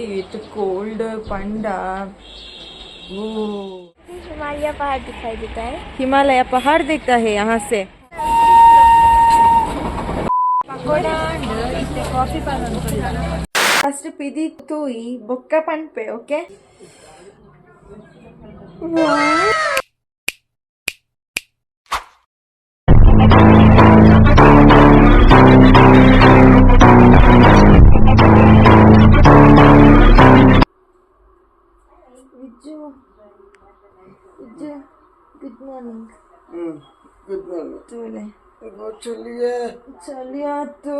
It cold panda. ओ हिमालय पहाड़ दिखाई देता है। हिमालय पहाड़ दिखता है यहाँ से। ಫಸ್ಟ್ ಪಿದಿ ತೂಯಿ ಬೊಕ್ಕ ಪನ್ಪೆ. Okay, Viju, Viju, good morning. Good morning. ತೂಲೆ. ಚಲಿಯೇ. ಚಳಿ ಆತು.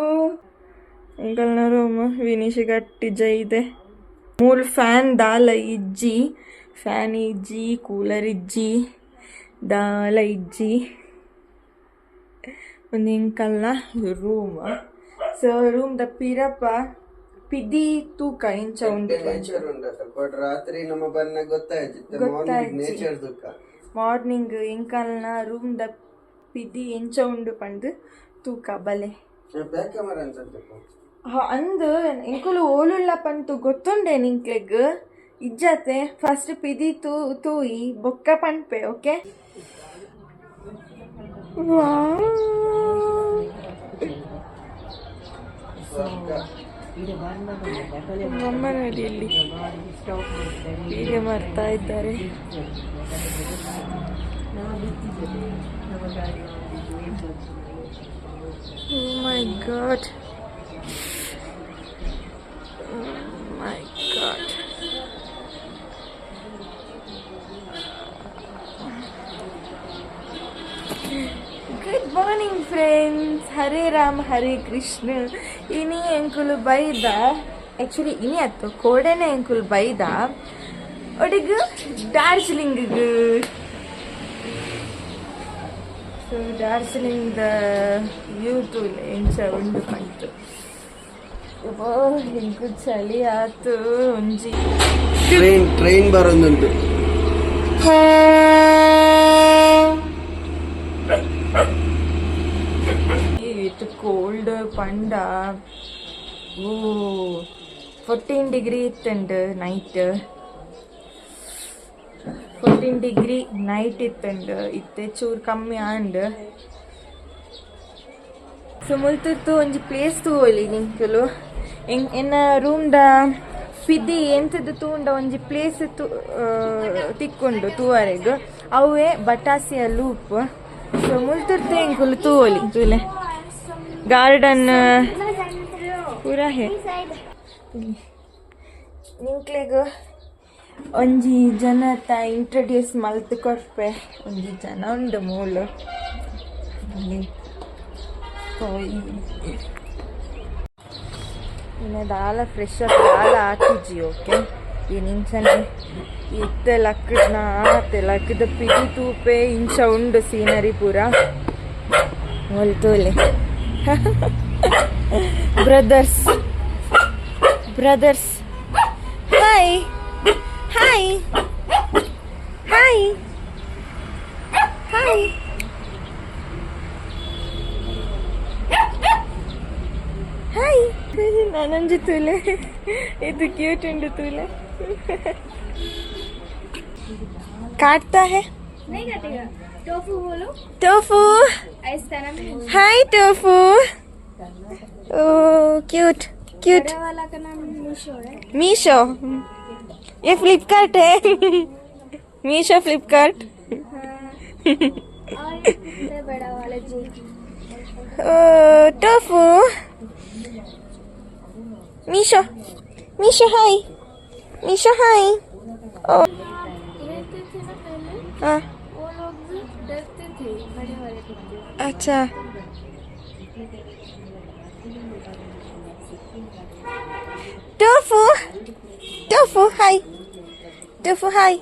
ಎಂಕಲ್ನ ರೂಮ್ ವಿನೀಶ್ ಗಟ್ಟಿ ಜೈದೆ. ಮೂಲು ಫ್ಯಾನ್ ದಾಲ ಇಜ್ಜಿ, ಫ್ಯಾನ್ ಇಜ್ಜಿ, ಕೂಲರ್ ಇಜ್ಜಿ, ದಾಲ ಇಜ್ಜಿ. ಒಂದು ಎಂಕಲ್ನ ರೂಮ್. ಸೊ ರೂಮ್ ದ ಪಿರಪ ಪಿದಿ ತೂಕ ಇಂಚ ಉಂಡು. ನೇಚರ್ ಉಂಡು ಬಟ್ ರಾತ್ರಿ ನಮ್ಮ ಬನ್ನ ಗೊತ್ತಾಯ್ತು, ಮಾರ್ನಿಂಗ್ ನೇಚರ್ ದುಃಖ. ಮಾರ್ನಿಂಗ್ ಎಂಕಲ್ನ ರೂಮ್ ದ ಪಿದಿ ಎಂಚ ಉಂಡು ಪಂದ್ ತೂಕ ಬಲೆ. ಬ್ಯಾಕ್ ಕ್ಯಾಮರಾ ಅನ್ಸತ್ತೆ. ಅಂದ್ ಎಂಕುಲು ಓಲುಲ್ಲ ಪಂತು ಗೊತ್ತುಂಡೆ ನಿಂಕ್ಲೆಗ್ ಇಜ್ಜತೆ? ಫಸ್ಟ್ ಪಿದಿ ತೂ ತೂಯಿ ಬೊಕ್ಕ ಪನ್ಪೆ. ಓಕೆ. ಸ್ವರ್ಗ. ನಮ್ಮಮ್ಮ ನೋಡಿ ಇಲ್ಲಿ ಹೀಗೆ ಮಾಡ್ತಾ ಇದ್ದಾರೆ. My God, my God. Good morning friends. Hare Rama Hare Krishna. ಇನಿ ಎಂಕುಲು ಬೈದ, ಆ್ಯಕ್ಚುಲಿ ಇನಿ ಅತ್ತು ಕೋಡೆನೆ ಎಂಕುಲು ಬೈದ ಒಡಿಗ್ ಡಾರ್ಜಿಲಿಂಗ್. ಸೊ ಡಾರ್ಜಿಲಿಂಗ್ the view ತೂಲೆ ಎಂಚ ಉಂಡು ಪಂತು. ಎಂಕು ಚಳಿ ಆತು ಒಂಜಿ. ಟ್ರೈನ್ ಟ್ರೈನ್ ಬರೋದುಂಟು. ಇತ್ತು ಕೋಲ್ಡ್ ಪಂಡ, ಓ 14 ಡಿಗ್ರಿ ಇತ್ತಂಡು ನೈಟ್. 14 ಡಿಗ್ರಿ ನೈಟ್ ಇತ್ತಂಡು. ಇತ್ತೆ ಚೂರು ಕಮ್ಮಿ ಆಂಡ್. ಸೊ ಮುಲ್ತುತ್ತು ಒಂಜಿ ಪ್ಲೇಸ್ ತೂವೊಲಿ ನಿಂಕುಲು. ಎನ್ನ ರೂಮ್ದ ಪಿದಿ ಎಂತದ ತೂಂಡ ಒಂಜಿ ಪ್ಲೇಸ್ ತು ತಿಕ್ಕೊಂಡು ತೂವರೆಗ್, ಅವೇ ಬಟಾಸಿಯ ಲೂಪ್. ಸೊ ಮುಲ್ತುರ್ತೆ ಎಂಕುಲು ತೂವೊಲಿ. ತೂಲೆ, ಗಾರ್ಡನ್ ಪೂರ ಹೇ. ನಿಂಕ್ಲೆಗ್ ಒಂಜಿ ಜನತ ಇಂಟ್ರೊಡ್ಯೂಸ್ ಮಲ್ತ್ ಕೊರ್ಪೆ. ಒಂಜಿ ಜನ ಉಂಡು ಮೂಲು ಇಲ್ಲಿ. ಪೋಯಿ ಇನ್ನ ದಾಲ ಫ್ರೆಶ್ ಅಪ್ ದಾಲ ಆತಿಜಿ. ಓಕೆ, ಈ ನಿಂಚನೆ ಇತ್ತೆ ಲಕ್ಕಡ್ನ ಆತೆ. ಲಕ್ಕದ ಪಿದಿ ತೂಪೆ ಇಂಚ ಉಂಡು ಸೀನರಿ ಪೂರ. ತೂಲೆ, brothers, brothers, hi hi hi hi hi. ನಾನೊಂಜಿ ತೂಲೆ, ಇದು ಕ್ಯೂಟ್ ಉಂಡು ತೂಲೆ. काटता है? नहीं काटेगा। टोफू बोलो। टोफू। ऐसा नाम है। हाय टोफू, ओ क्यूट क्यूट। बड़ा वाला का नाम मीशो है। मीशो, ये फ्लिपकार्ट है, मीशो फ्लिपकार्ट। हाँ, और ये बड़ा वाला जी। ओ टोफू, मीशो, मीशो हाय, मीशो हाय। ओ रहते थे ना पहले, वो लोग भी डरते थे बड़े वाले कुत्ते। अच्छा, tofu, tofu hi, tofu hi.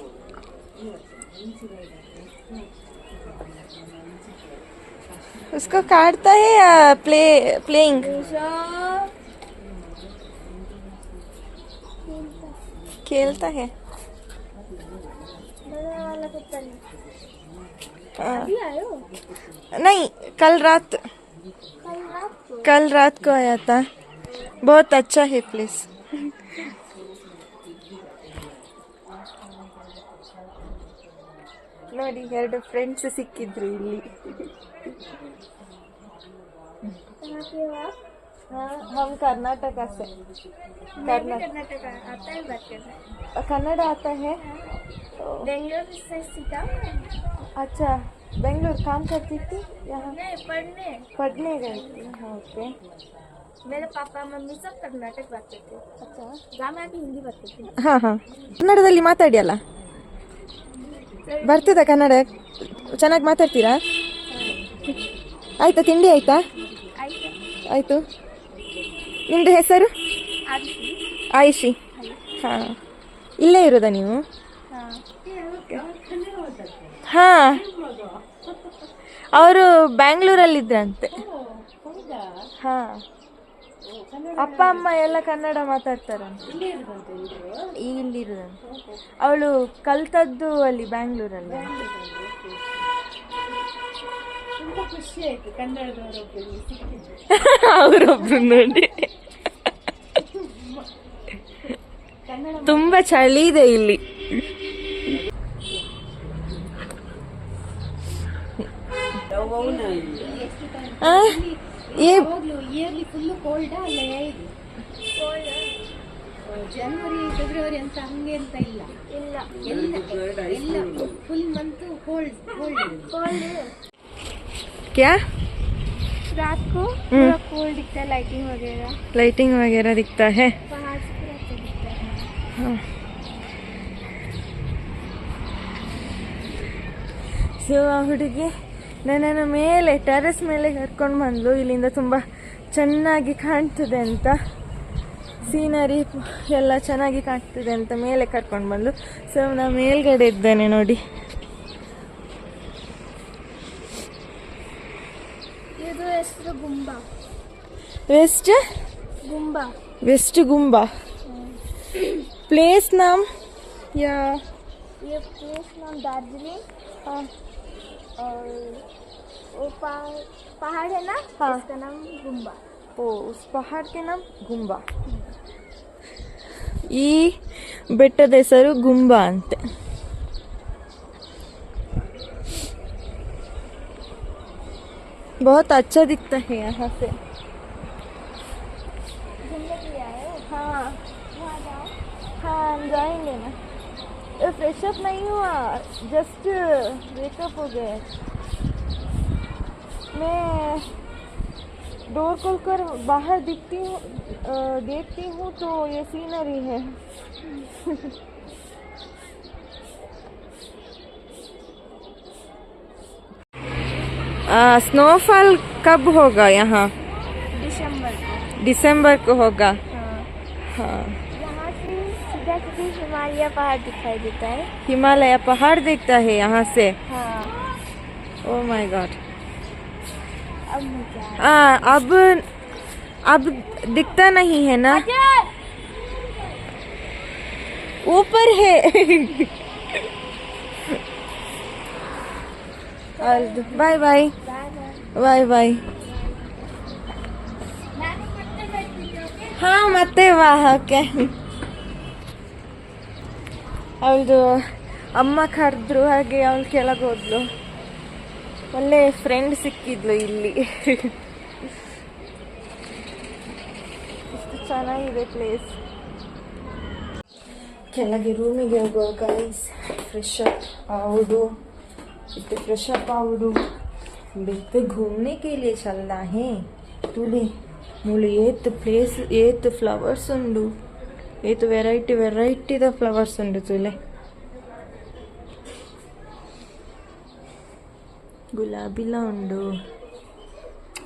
उसको काटता है या प्ले प्लेइंग? मीशो। खेलता है। बड़ा वाला कुत्ता नहीं। हाँ। अभी आयो? नहीं, कल रात। कल रात को? कल रात को आया था। बहुत अच्छा है प्लेस. ನೋಡಿ, ಎರಡು ಫ್ರೆಂಡ್ಸ್ ಸಿಕ್ಕಿದ್ರು ಇಲ್ಲಿ. कहाँ के हो आप? हम कर्नाटका से. मैं भी कर्नाटक आता है बात करना. कन्नड़ आता है? बेंगलोर से सीखा हूँ मैं. अच्छा, बेंगलोर काम करती थी यहाँ? नहीं, पढ़ने. पढ़ने गई थी, हाँ, ओके. मेरे पापा मम्मी सब कर्नाटक बात करते हैं. अच्छा. गाँव में आके हिंदी बात करते हैं. ಹಾಂ ಹಾಂ, ಕನ್ನಡದಲ್ಲಿ ಮಾತಾಡಿ ಅಲ್ಲ. ಬರ್ತದಾ ಕನ್ನಡ? ಚೆನ್ನಾಗಿ ಮಾತಾಡ್ತೀರಾ? ಆಯ್ತಾ, ತಿಂಡಿ ಆಯ್ತಾ? ಆಯ್ತು. ಆಯಿತು. ನಿಮ್ಮದು ಹೆಸರು? ಆದಿತಿ. ಆಯುಷಿ, ಹಾಂ. ಇಲ್ಲೇ ಇರೋದಾ ನೀವು? हाँ. ಹಾಂ, ಅವರು ಬ್ಯಾಂಗ್ಳೂರಲ್ಲಿದ್ರಂತೆ. ಹಾಂ, ಅಪ್ಪ ಅಮ್ಮ ಎಲ್ಲ ಕನ್ನಡ ಮಾತಾಡ್ತಾರಂತೆ. ಇಲ್ಲಿರುದಂತೆ. ಅವಳು ಕಲ್ತದ್ದು ಅಲ್ಲಿ ಬ್ಯಾಂಗ್ಳೂರಲ್ಲಿ. ತುಂಬಾ ಖುಷಿ ಆಯ್ತು ಕನ್ನಡದವರೊಬ್ಬರು ಇಲ್ಲಿ ಸಿಕ್ಕಿದ್ದು. ಅವರೊಬ್ರು ನೋಡಿ. ತುಂಬಾ ಚಳಿ ಇದೆ ಇಲ್ಲಿ. ಆ, ಏ ಯಾವಾಗ್ಲೂ ಇಯರ್ಲಿ ಫುಲ್ ಕೋಲ್ಡ್ ಅಲ್ಲ ಹೇಗೆ? ಜನವರಿ ಫೆಬ್ರವರಿ ಅಂತ ಹಂಗೆ ಅಂತ ಇಲ್ಲ? ಇಲ್ಲ. ಎಲ್ಲ ಎಲ್ಲ full month cold cold. Cold. ಕ್ಯಾ? रात को पूरा कोल्ड दिखता है, लाइटिंग वगैरह. लाइटिंग वगैरह दिखता है. पहाड़ से पूरा अच्छा दिखता है. ಸೊ ಆ ಹುಡುಗಿ ನನ್ನನ್ನು ಮೇಲೆ ಟೆರೆಸ್ ಮೇಲೆ ಕರ್ಕೊಂಡು ಬಂದ್ಲು. ಇಲ್ಲಿಂದ ತುಂಬ ಚೆನ್ನಾಗಿ ಕಾಣ್ತದೆ ಅಂತ, ಸೀನರಿ ಎಲ್ಲ ಚೆನ್ನಾಗಿ ಕಾಣ್ತದೆ ಅಂತ ಮೇಲೆ ಕರ್ಕೊಂಡು ಬಂದ್ಲು. ಸೊ ನಾನು ಮೇಲ್ಗಡೆ ಇದ್ದೇನೆ ನೋಡಿ. ಇದು ಹೆಸರು ಗುಂಬಾ. ವೆಸ್ಟ್ ಗುಂಬಾ. ವೆಸ್ಟ್ ಗುಂಬಾ. ಪ್ಲೇಸ್ नाम या? ये प्लेस नाम दार्जिलिंग और वो पहाड़ पहाड़ है ना, हाँ. उसका नाम गुम्बा. ओ, उस पहाड़ के नाम ಗುಂಬಾ. ಈ ಬೆಟ್ಟದ ಹೆಸರು ಗುಂಬಾ ಅಂತೆ. बहुत अच्छा दिखता है यहाँ से. घूमने के लिए आए हो? हाँ. वहाँ जाओ. हाँ, हम जाएंगे ना. फ्रेश अप नहीं हुआ, जस्ट वेकअप हो गए. मैं डोर खोलकर बाहर दिखती हूँ, देखती हूँ तो ये सीनरी है. स्नोफॉल कब होगा यहाँ? दिसंबर को. दिसंबर को होगा? हाँ. हाँ. यहाँ से सीधा सीधी हिमालय पहाड़ दिखाई देता है. हिमालय पहाड़ दिखता है यहाँ से? हाँ. ओ my God. अब मुझे अब दिखता नहीं है ना, ऊपर है. Bye bye. Bye bye. ನಾನು ಮತ್ತೆ ಬರ್ತೀನಿ, ಓಕೆ? ಹಾ, ಮತ್ತೆ ಬಾ, ಓಕೆ. ಅವಳದು ಅಮ್ಮ ಕರೆದ್ರು, ಹಾಗೆ ಅವಳು ಕೆಳಗೆ ಹೋದ್ಲು. ಒಳ್ಳೆ ಫ್ರೆಂಡ್ ಸಿಕ್ಕಿದ್ಲು ಇಲ್ಲಿ. ಎಷ್ಟು ಚೆನ್ನಾಗಿದೆ ಪ್ಲೇಸ್. ಕೆಳಗೆ ರೂಮಿಗೆ ಹೋಗುವ ಗೈಸ್. ಫ್ರೆಶ್ ಅಪ್ ಆವಡು, ಇತ್ತೆ ಫ್ರೆಶ್ ಅಪ್ ಆವಡು, ಬಿತ್ತು घूमने के लिए चलना है. ತೂಲೆ ಮೂಲು ಏತ್ ಪ್ಲೇಸ್, ಏತ್ ಫ್ಲವರ್ಸ್ ಉಂಡು, ಏತ್ ವೆರೈಟಿ ವೆರೈಟಿದ ಫ್ಲವರ್ಸ್ ಉಂಡು ತೂಲೆ. ಗುಲಾಬಿಲ ಉಂಡು,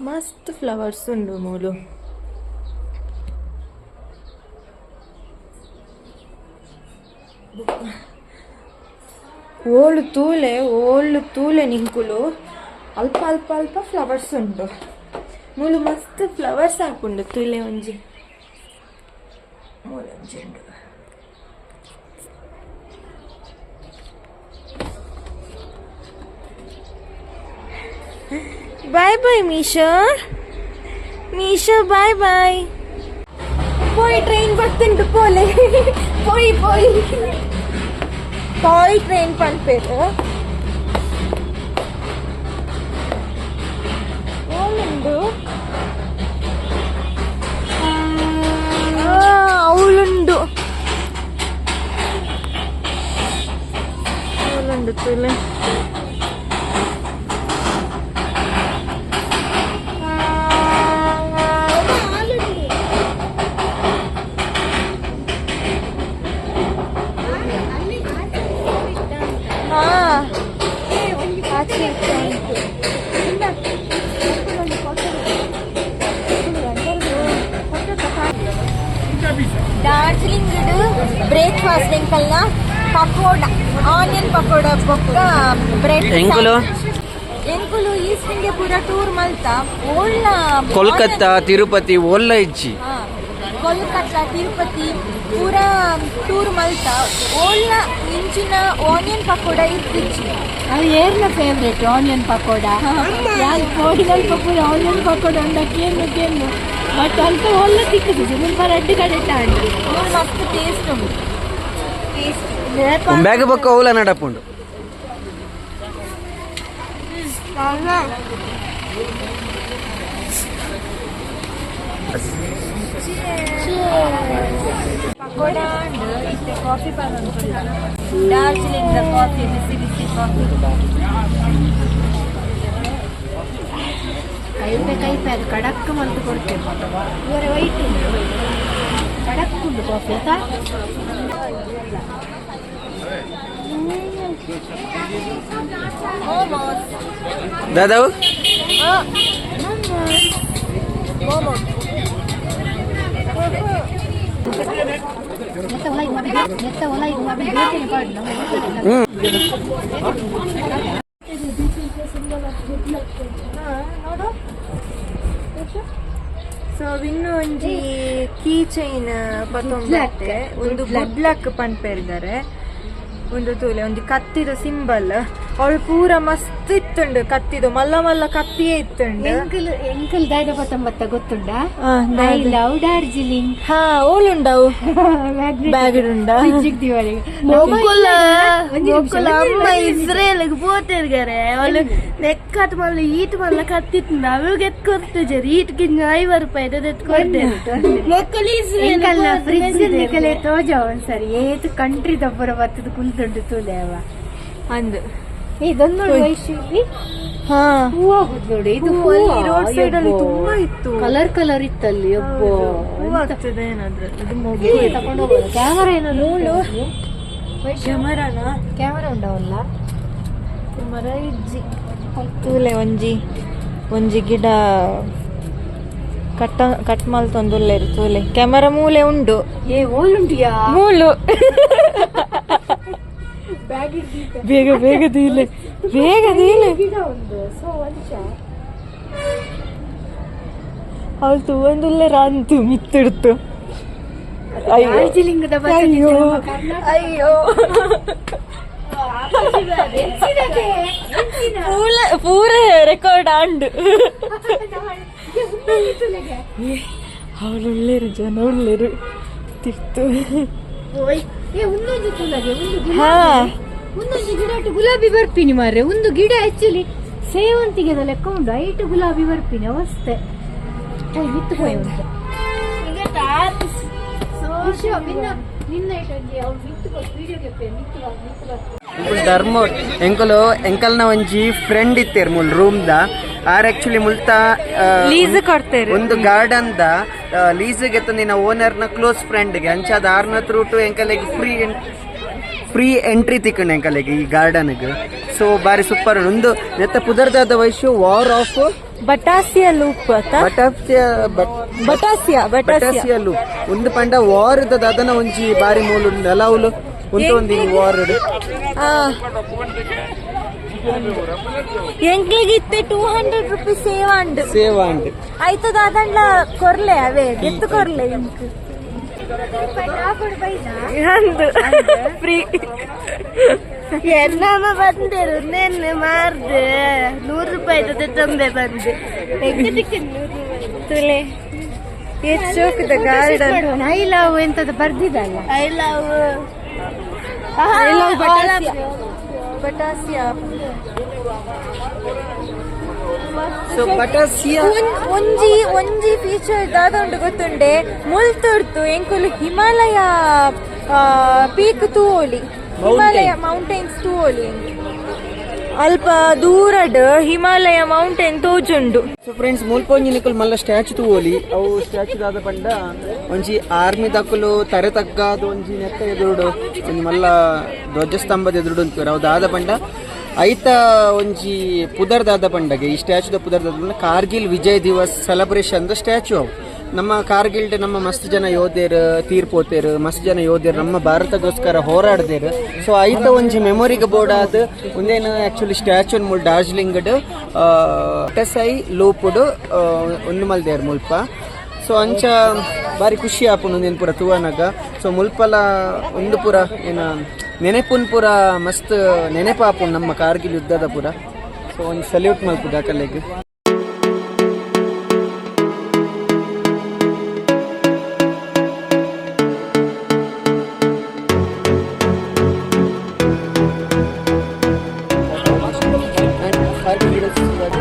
ಮಸ್ತ್ ಫ್ಲವರ್ಸ್ ಉಂಡು ಮೂಲು. ಓಳು ತೂಲೆ, ಓಳು ತೂಲೆ ನಿಂಕುಲು, ಅಲ್ಪ ಅಲ್ಪ ಅಲ್ಪ ಫ್ಲವರ್ಸ್ ಉಂಟು ಮೂಲು. ಮಸ್ತ್ ಫ್ಲವರ್ಸ್ ಹಾಕುಂಡು ತೂಲೆ. ಒಂಜಿ ಮೂಲೊಂಜಿ ಉಂಡು. Bye bye Meesha, Meesha bye bye. ಪೋಯ್, ಟ್ರೈನ್ ಬರ್ತುಂಡು, ಪೋಲೆ, ಪೋಯ್ ಪೋಯ್. ಟಾಯ್ ಟ್ರೈನ್ ಪನ್ಪೇರು ಓಲುಂಡು ಅವಳುಂಡು ಅವಳುಂಡು ತುಲೆ ಡಾರ್ಜಿಲಿಂಗ್ ಬ್ರೇಕ್ಫಾಸ್ಟ್ ಎಂಕಲ್ನ ಪಕೋಡ ಆನಿಯನ್ ಪಕೋಡ ಬೊಕ್ಕ ಬ್ರೆಡ್ ಎಂಕುಲು? ಎಂಕುಲು ಈಸ್ಟ್ ಇಂಡಿಯಾ ಪೂರ ಟೂರ್ ಮಲ್ತ ಓಳ್ನ ಕೋಲ್ಕತ್ತಾ ತಿರುಪತಿ ಓಲ್ಲ ಇಜ್ಜಿ ಕೋಲ್ಕತ್ತಾ ತಿರುಪತಿ ಪೂರ ಟೂರ್ ಮಲ್ತ ಓಳ್ನ ಇಂಚಿನ ಆನಿಯನ್ ಪಕೋಡ ಇತ್ತಿಜ್ಜಿ ಅದು ಏರ್ನ ಫೇವ್ರೇಟ್ ಆನಿಯನ್ ಪಕೋಡ ಯಾರು ಕೋಡಿನಲ್ಲಿ ಪೂರ ಆನಿಯನ್ ಪಕೋಡ ಅಂದ ಕೇನು ಕೇನು ಬಟ್ ಅಂತ ಒಳ್ಳೆ ತಿಕ್ಕದು ಮುಲ್ಪ ರಡ್ಡು ಕಡೆ ತಾಂಡು ಮಸ್ತ್ ಟೇಸ್ಟ್ ಉಂಟು ಟೇಸ್ಟ್ ಬ್ಯಾಗ್ ಬೊಕ್ಕ ಓಲ ನಡಪುಂಡು ಪಕೋಡ ಇತ್ತೆ ಕಾಫಿ ಡಾರ್ಜಿಲಿಂಗ್ ಕಾಫಿ ಬಿಸಿ ಬಿಸಿ ಕಾಫಿ ಕೈಪೆ ಕೈಪೆ ಅದು ಕಡಕ್ ಮಂತು ಕೊಡ್ತೇವೆ ಇವರೇ ವೈಟ್ ಉಂಟು ಕಡಕ್ ಉಂಟು ಕಾಫಿ ಆಯ್ತಾ ಮೋಮೋಸ್ ದಾದಾವು ಮೋಮೋಸ್ ನೋಡು ಸೊ ಇನ್ನು ಒಂಜಿ ಕೀ ಚೈನ್ ಪತ್ತೊಂಬತ್ತೆ ಒಂದು ಗುಡ್ ಲಕ್ ಪನ್ಪೇರಿದ್ದಾರೆ ಒಂದು ತೂಲೆ ಒಂದು ಕತ್ತಿದ ಸಿಂಬಲ್ ಅವಳು ಪೂರ ಮಸ್ತ್ ಇತ್ತುಂಡು ಕತ್ತಿದು ಮಲ್ಲ ಮಲ್ಲ ಕತ್ತಿಯೇ ಇತ್ತುಂಡು ಎಂಕಲ್ ಎಂಕಲ್ ದಾದ ಪತ್ತೊಂಬತ್ತ ಗೊತ್ತುಂಡಾ I love Darjeeling ಹಾ ಓಲುಂಡವು ಬ್ಯಾಗ್ ಉಂಡ ಅಮ್ಮ ಇಸ್ರೇಲ್ಗೆ ಪೋತಿರ್ಗಾರೆ ಅವಳು ನೆಕ್ಕತ್ ಮಲ್ಲ ಈಟ್ ಮಲ್ಲ ಕತ್ತಿತ್ತು ನಾವೇ ಎತ್ಕೊರ್ತಿಜಾರೆ ಈಟ್ಗೆ 50 ರೂಪಾಯಿ ಎತ್ಕೊರ್ತೇವೆ ಮೊಕ್ಕಲು ಇಸ್ರೇಲ್ ಫ್ರಿಜ್ ನಿಕಲೆ ತೋಜ ಒಂದ್ಸರಿ ಏತ್ ಕಂಟ್ರಿ ದಬ್ಬರ ಬತ್ತದ ಕುಲ್ತುಂಡು ತೂಲೆ ಅವ ಅಂದು ಇದೊಂದು ನೋಡಿ ವೈಶು ಇಲ್ಲಿ ಹಾ ಹೂವ ನೋಡಿ ಇದು ರೋಡ್ ಸೈಡ್ ಅಲ್ಲಿ ತುಂಬಾ ಇತ್ತು ಕಲರ್ ಕಲರ್ ಇತ್ತಲ್ಲಿ ಒಬ್ಬ ಹೂವು ಆಗ್ತದೆ ಏನಾದ್ರು ಇದು ಮೊಗ್ಗು ತಗೊಂಡು ಹೋಗೋದು ಕ್ಯಾಮರಾ ಏನೋ ಮೂಲು ಕ್ಯಾಮರಾನ ಕ್ಯಾಮರಾ ಉಂಡವಲ್ಲ ಮರ ಇಜ್ಜಿ ತೂಲೆ ಒಂಜಿ ಒಂಜಿ ಗಿಡ ಕಟ್ಟ ಕಟ್ ಮಲ್ತೊಂದುಲ್ಲೆರ್ ತೂಲೆ ಕ್ಯಾಮರಾ ಮೂಲೆ ಉಂಡು ಏ ಓಲುಂಟಿಯಾ ಮೂಲು ಬೇಗ ಬೇಗ ದೀಲೆ ಬೇಗ ದೀಲೆ ಗಿಡ ಉಂಡು ಸೊ ಒಂಚ ಅವಳು ತೂವೊಂದುಲ್ಲೆರ್ ಅಂತು ಮಿತ್ತಿಡ್ತು ಅಯ್ಯೋ ಡಾರ್ಜಿಲಿಂಗ್ ಅಯ್ಯೋ ಅಯ್ಯೋ ಪೂರ ಪೂರ ರೆಕಾರ್ಡ್ ಆಂಡು ಅವಳು ಉಳ್ಳೇರು ಜನ ಉಳ್ಳೇರು ತಿರ್ತು ಒಂದೊಂದು ತುಲಗೆ ಒಂದು ಹಾ ಒಂದೊಂದು ಗಿಡ ಗುಲಾಬಿ ಬರ್ಪಿನಿ ಮಾರ್ರೆ ಒಂದು ಗಿಡ ಆಕ್ಚುಲಿ ಸೇವಂತಿಗೆ ಲೆಕ್ಕ ಉಂಟು ಐಟು ಗುಲಾಬಿ ಬರ್ಪಿನಿ ಅವಸ್ಥೆ ಇತ್ತು ಪೋಯ್ ಉಂಟು ಧರ್ಮ ಎಂಕುಲು ಎಂಕಲ್ನ ಒಂಜಿ ಫ್ರೆಂಡ್ ಇತ್ತೇರ್ ಮುಲ್ room the are actually ಮುಲ್ತ ಲೀಸ್ ಕೊಡ್ತೇರು ಒಂದು ಗಾರ್ಡನ್ the ಲೀಸ್ಗೆ ನಿನ್ನ ಓನರ್ ನ ಕ್ಲೋಸ್ ಫ್ರೆಂಡ್ ಗೆ ಅಂಚಾದ ಆರ್ನ ತ್ರೂಟು ಎಂಕಲೆಗ್ ಫ್ರೀ ಫ್ರೀ ಎಂಟ್ರಿ ತಿಕ್ಕಂಡು ಎಂಕಲೆಗ್ ಈ ಗಾರ್ಡನ್ ಸೊ ಬಾರಿ ಸೂಪರ್ ಒಂದು ನೆತ್ತ ಪುದರ್ದಾದ ವಯಸ್ಸು ವಾರ್ ಆಫ್ ಬಟಾಸಿಯ ಲೂಪ್ ಬಟಾಸಿಯ ಬಟಾಸಿಯ ಬಟಾಸಿಯ ಲೂಪ್ ಒಂದು ಪಂಡ ವಾರ್ ದಾದನ ಒಂಜಿ ಬಾರಿ ಮೂಲು ನೆಲವುಲು ಉಂಟು ಒಂದು ವಾರ್ ಎಂಕ್ಲಿಗಿತ್ತೆ 200 ರೂಪೀಸ್ ಸೇವ್ ಆಂಡ್ ಸೇವ್ ಆಂಡ್ ಆಯ್ತು ದಾದಂಡ್ಲ ಕೊರ್ಲೆ ಅವೇ ಎತ್ತು ಕೊರ್ಲೆ ಇಂಕ್ ಅಂದು ಫ್ರೀ ಎನ್ನಮ್ಮ ಬಂದರು ನೆನ್ನೆ ಮಾರ್ದೆ 100 ರೂಪಾಯಿ ತಂದೆ ಬಂದೆ ತುಲೆ ಏತ್ ಶೋಕದ ಗಾರ್ಡನ್ I love ಎಂತದ ಬರ್ದಿದಲ್ಲ I love I love Batasia. So Batasia ಒಂಜಿ ಒಂಜಿ ಫೀಚರ್ ದಾದ ಉಂಡು ಗೊತ್ತುಂಡೆ ಮುಲ್ತುರ್ತು ಎಂಕುಲು ಹಿಮಾಲಯ ಪೀಕ್ ತೂವೊಲಿ, ಹಿಮಾಲಯ ಮೌಂಟೇನ್ಸ್ ತೂವೊಲಿ. ಅಲ್ಪ ದೂರಡ್ ಹಿಮಾಲಯ ಮೌಂಟೇನ್ ತೋಜುಂಡು. ಸೊ ಫ್ರೆಂಡ್ಸ್, ಮುಲ್ಪೊಂಜಿ ನಿಕುಲು ಮಲ್ಲ ಸ್ಟ್ಯಾಚು ತೂವೊಲಿ. ಅವು ಸ್ಟ್ಯಾಚು ದಾದ ಪಂಡ ಒಂಜಿ ಆರ್ಮಿ ದಕುಲು ತರೆ ತಗ್ಗಾದ ಒಂಜಿ ನೆತ್ತ ಎದುರುಡು ಒಂಜಿ ಮಲ್ಲ ಧ್ವಜಸ್ತಂಭದ ಎದುರುಡು ಉಂತುವೆರ್. ಅವು ದಾದ ಪಂಡ ಐತ ಒಂಜಿ ಪುದರ್ ದಾದ ಪಂಡಗೆ ಈ ಸ್ಟ್ಯಾಚುದ ಪುದರ್ ದಾದ ಪಂಡ ಕಾರ್ಗಿಲ್ ವಿಜಯ್ ದಿವಸ್ ಸೆಲೆಬ್ರೇಷನ್ ದ ಸ್ಟ್ಯಾಚು ಅವು. ನಮ್ಮ ಕಾರ್ಗಿಲ್ ನಮ್ಮ ಮಸ್ತ್ ಜನ ಯೋಧೇರ್ ತೀರ್ಪೋತೇರ್, ಮಸ್ತ್ ಜನ ಯೋಧೇರ್ ನಮ್ಮ ಭಾರತಗೋಸ್ಕರ ಹೋರಾಡ್ದೇರ್. ಸೊ ಐತ ಒಂಜಿ ಮೆಮೊರಿಗೆ ಬೋರ್ಡ್ ಆದ್ ಒಂದೇನು ಆಕ್ಚುಲಿ ಸ್ಟ್ಯಾಚು ಮುಲ್ ಡಾರ್ಜಿಲಿಂಗ್ ಟೆಸೈ ಲೂಪುಡು ಒಂದು ಮಲ್ದೇರ್ ಮುಲ್ಪ. ಸೊ ಅಂಚ ಬಾರಿ ಖುಷಿ ಆಪುಂಡು ಒಂದೇನು ಪೂರ ತೂವನಗ. ಸೊ ಮುಲ್ಪಲ ಒಂದು ಪೂರ ಏನ ನೆನೆಪುನ್ ಪೂರ ಮಸ್ತ್ ನೆನೆಪಾಪುಂಡು ನಮ್ಮ ಕಾರ್ಗಿಲ್ ಯುದ್ಧದ ಪೂರ. ಸೊ ಒಂದು ಸಲ್ಯೂಟ್ ಮಲ್ಪುದ ಅಕಲೆಗ್.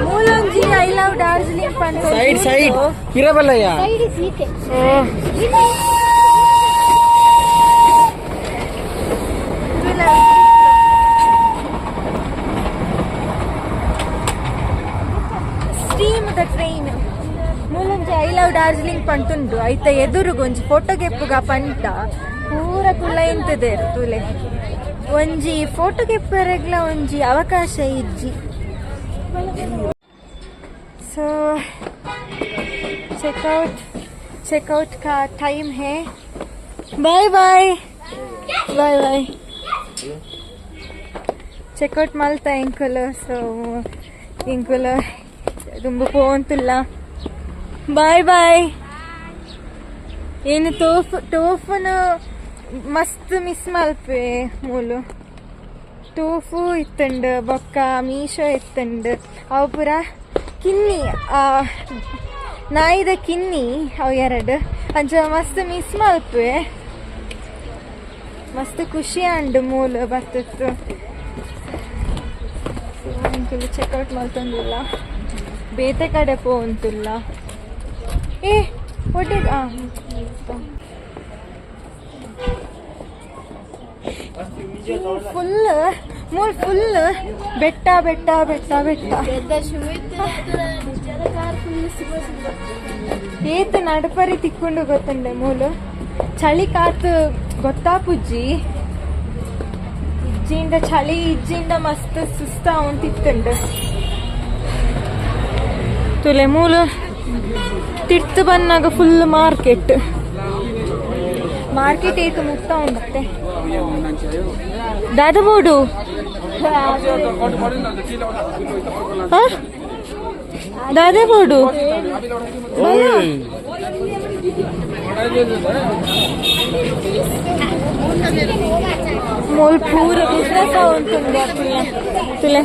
ಮೂಲೊಂಜಿ I love Darjeeling ಪಂತ. ಸೈಡ್ ಸೈಡ್ ಪಿರಬಲ್ಲಯ್ಯ. Steam the train. ಮೂಲೊಂಜಿ I love Darjeeling ಪಂತುಂಡು. ಐತ ಎದುರುಗೊಂಜಿ ಫೋಟೋ ಗೆಪ್ಪುಗ ಪಂಟ ಪೂರ ಕುಲ್ಲ ಇಂತದೆ ತುಲೆ. ಒಂಜಿ ಫೋಟೋ ಗೆಪ್ಪರೆಗ್ಲ ಒಂಜಿ ಅವಕಾಶ ಇಜ್ಜಿ. सो चेकआउट चेकआउट का टाइम है. Bye bye bye bye. Checkout ಮಲ್ತ ಎಂಕುಲು. ಸೊ ಎಂಕುಲು ದುಂಬು ಪೋಂತುಲ್ಲ. Bye bye. ಏನು ಟೋಫು ಟೋಫುನು ಮಸ್ತ್ ಮಿಸ್ ಮಲ್ಪೆ. ಮೂಲು ಟೋಫು ಇತ್ತಂಡು, ಬೊಕ್ಕ ಮೀಶೋ ಇತ್ತಂಡು. ಅವು ಪೂರ ಕಿನ್ನಿ ನಾಯಿದ ಕಿನ್ನಿ ಅವು ಎರಡು. ಅಂಚ ಮಸ್ತ್ ಮಿಸ್ ಮಲ್ಪೆ. ಮಸ್ತ್ ಖುಷಿ ಅಂಡು ಮೂಲು ಬರ್ತಿತ್ತು. ಎಂಕುಲು ಚೆಕ್ಔಟ್ ಮಲ್ತೊಂದಿಲ್ಲ, ಬೇತೆ ಕಡೆ ಪೋಂತುಲ್ಲ. ಏ ಒಟ್ಟಿಗೆ ಫುಲ್ ಮೂಲ್ ಫುಲ್ ಬೆಟ್ಟ ಬೆಟ್ಟ ಬೆಟ್ಟ ಬೆಟ್ಟ. ಏತ್ ನಡಪರಿ ತಿಕ್ಕೊಂಡು ಗೊತ್ತುಂಡೆ ಮೂಲು. ಚಳಿ ಕಾತು ಗೊತ್ತಾಪುಜ್ಜಿ. ಇಜ್ಜಿಂದ ಚಳಿ ಇಜ್ಜಿಂದ ಮಸ್ತ್ ಸುಸ್ತ ತಿತ್ತುಂಡು. ತುಲೆ ಮೂಲು ತಿರ್ತು ಬನ್ನಾಗ full market market ಏತು ಮುಕ್ತ ಉಂಡತ್ತೆ. ದಾದಬೋಡು ದಾದಬೋಡು. ಮೂಲ್ ಪೂರ ಬಿಸ್ನೆಸ್ ಉಂಟುಂಡೆ ತುಲೆ.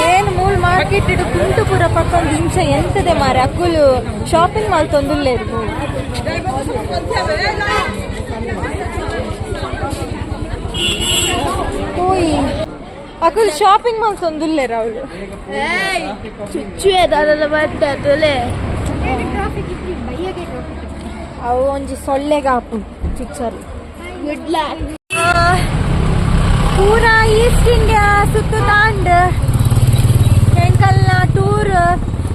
ಏನು ಮೂಲ್ ಮಾರ್ಕೆಟ್ ಇಡು ಕುಂಟು ಪೂರ ಪಕ್ಕೊಂದು ಇಂಚ ಎಂತದೆ ಮಾರೆ. ಅಕ್ಕುಲು ಶಾಪಿಂಗ್ ಮಲ್ತೊಂದುಲ್ಲೇರು ಮೂಲು. ಓಯ್, ಅಕುಲು ಶಾಪಿಂಗ್ ಮಲ್ತೊಂದುಲ್ಲೇರು ಅವಳು. ಚುಚ್ಚುವೆ ದಾದಲ ಬಂತ ತುಲೆ. ಅವು ಒಂಜಿ ಸೊಳ್ಳೆಗಾಪು ಚುಚ್ಚರು. Good luck. ಪೂರಾ ಈಸ್ಟ್ ಇಂಡಿಯಾ ಸುತ್ತು ತಾಂಡ್ ಎಂಕಲ್ನ ಟೂರ್.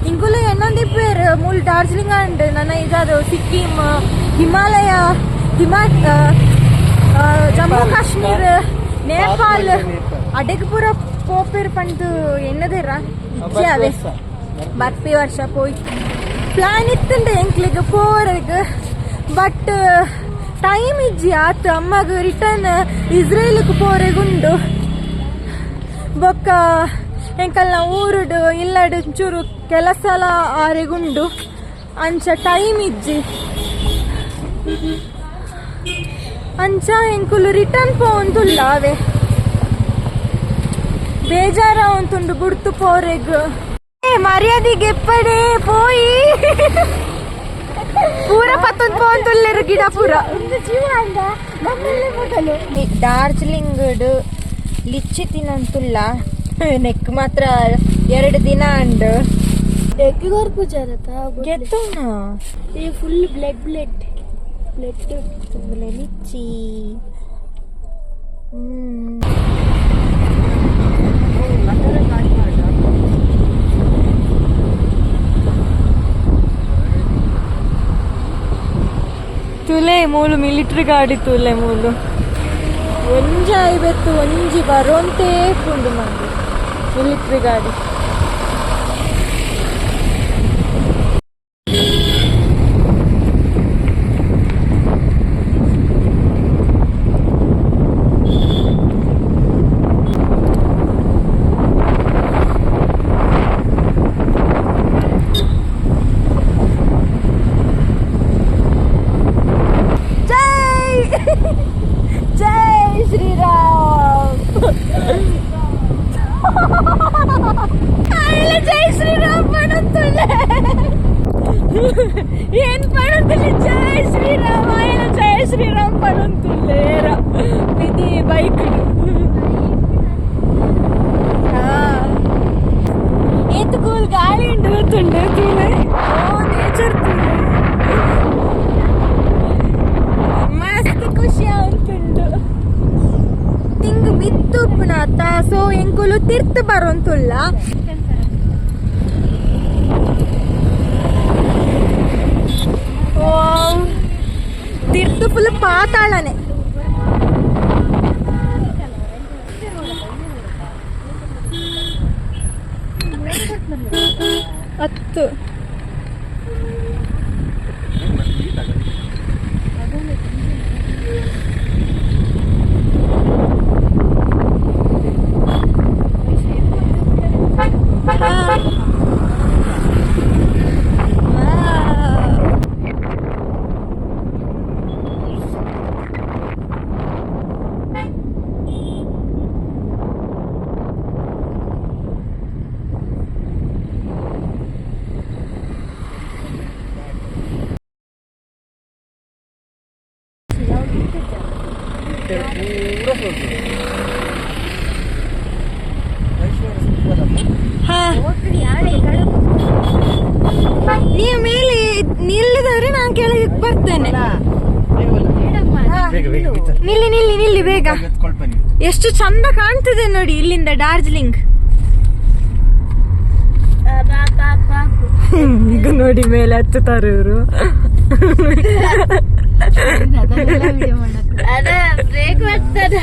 ಇಂಕುಲು ಎನ್ನೊಂದಿಪ್ಪೇರು ಮೂಲು ಡಾರ್ಜಿಲಿಂಗ್ ಅಂಡ್ ನನ್ನ ಇದಾದ ಸಿಕ್ಕಿಂ, ಹಿಮಾಲಯ, ಹಿಮಾ ಜಮ್ಮು ಕಾಶ್ಮೀರ್, ನೇಪಾಲ್ ಅಡೆಗ್ ಪೂರ ಪೋಪೇರ್ ಪಂದು ಎನ್ನದಿರ ಇಚ್ಛೆ ಅವೇ. ಬರ್ಪಿ ವರ್ಷ ಪೋಯ್ ಪ್ಲಾನ್ ಇತ್ತುಂಡು ಎಂಕ್ಲಿಗ್ ಪೋರೆಗ್, ಬಟ್ ಟೈಮ್ ಇಜ್ಜಿ ಆತ್. ಅಮ್ಮಗ್ ರಿಟರ್ನ್ ಇಸ್ರೇಲ್ಗ್ ಪೋರೆಗುಂಡು. ಬೊಕ್ಕ ಎಂಕಲ್ನ ಊರುಡು ಇಲ್ಲಡು ಚೂರು ಕೆಲಸಲ ಆರೆಗುಂಡು. ಅಂಚ ಟೈಮ್ ಇಜ್ಜಿ. ಅಂಚ ಎಂಕುಲು ರಿಟರ್ನ್ ಪೋಂತುಲ್ಲ ಅವೇ. ಬೇಜಾರ ಉಂಟುಂಡು ಬುಡ್ತು ಪೋರೆಗ್. ಏ ಮರ್ಯಾದೆಗೆ ಎಪ್ಪಡೆ ಪೋಯಿ. ಪತ್ತೊಂದು ಪೋಂದುಲ್ಲೆರು ಗಿಡ ಪೂರ. ಡಾರ್ಜಿಲಿಂಗ್ ಲಿಚ್ಚಿ ತಿನ್ನಂತುಲ್ಲ ನೆಕ್ ಮಾತ್ರ 2 ದಿನ ಅಂಡು. ಎಗ್ಗಿಗೋರ್ ಪೂಜಾರತ. ಗೆತ್ತೋಣ. ಈ full blood blood blood. Lychee. ತುಲೆ ಮೂಲು ಮಿಲಿಟ್ರಿ ಗಾಡಿ ತುಲೆ ಮೂಲು. ಒಂಜಿ ಐಬೆತ್ತು ಒಂಜಿ ಬರೋಂತೇ ಪುಂಡು ಮಂದಿ ಮಿಲಿಟ್ರಿ ಗಾಡಿ. ಜೈ ಜೈ ಶ್ರೀರಾಮ್. ಜೈ ಶ್ರೀರಾಮ್ ಪಡಂತುಳ್ಳೆ. ಏನ್ ಪಡಂತಿಲ್ಲ? ಜೈ ಶ್ರೀರಾಮ್ ಆಯನ ಜೈ ಶ್ರೀರಾಮ್ ಪಡಂತುಳ್ಳೇರ ಬಿದಿ ಬೈಕ್. ಏತ್ ಕೂಲ್ ಗಾಳಿ ಉಂಡು ಗೊತ್ತುಂಡು. ತೂಲೆ, ಓ ನೇಚರ್ ತೂಲೆ, ಮಸ್ತ್ ಖುಷಿ ಆವಂತುಂಡು. ತಿಂಗ್ ಮಿತ್ತು ಉಪ್ಪುನಾತ. ಸೊ ಎಂಕುಲು ತಿರ್ತು ಬರೋಂತುಲ್ಲ. ವಾವ್. ತಿರ್ತು ಫುಲ್ ಪಾತಾಳನೆ. ಹತ್ತು. ಪೂರ ಸೋಲ್ತದೆ. ಹಾ, ನೀವು ಮೇಲೆ ನಿಲ್ಲಿದವ್ರೆ, ನಾನು ಕೆಳಗೆ ಬರ್ತೇನೆ. ಹಾ. ಬೇಗ ಬೇಗ. ನಿಲ್ಲಿ ನಿಲ್ಲಿ ನಿಲ್ಲಿ ಬೇಗ. ಎತ್ಕೊಳ್ಪ ನೀವು. ಎಷ್ಟು ಚಂದ ಕಾಣ್ತಿದೆ ನೋಡಿ ಇಲ್ಲಿಂದ ಡಾರ್ಜಿಲಿಂಗ್. ಈಗ ನೋಡಿ, ಮೇಲೆ ಹತ್ತುತ್ತಾರೆ ಇವರು. ಅದ ಬ್ರೇಕ್ ಮಾಡ್ತದ.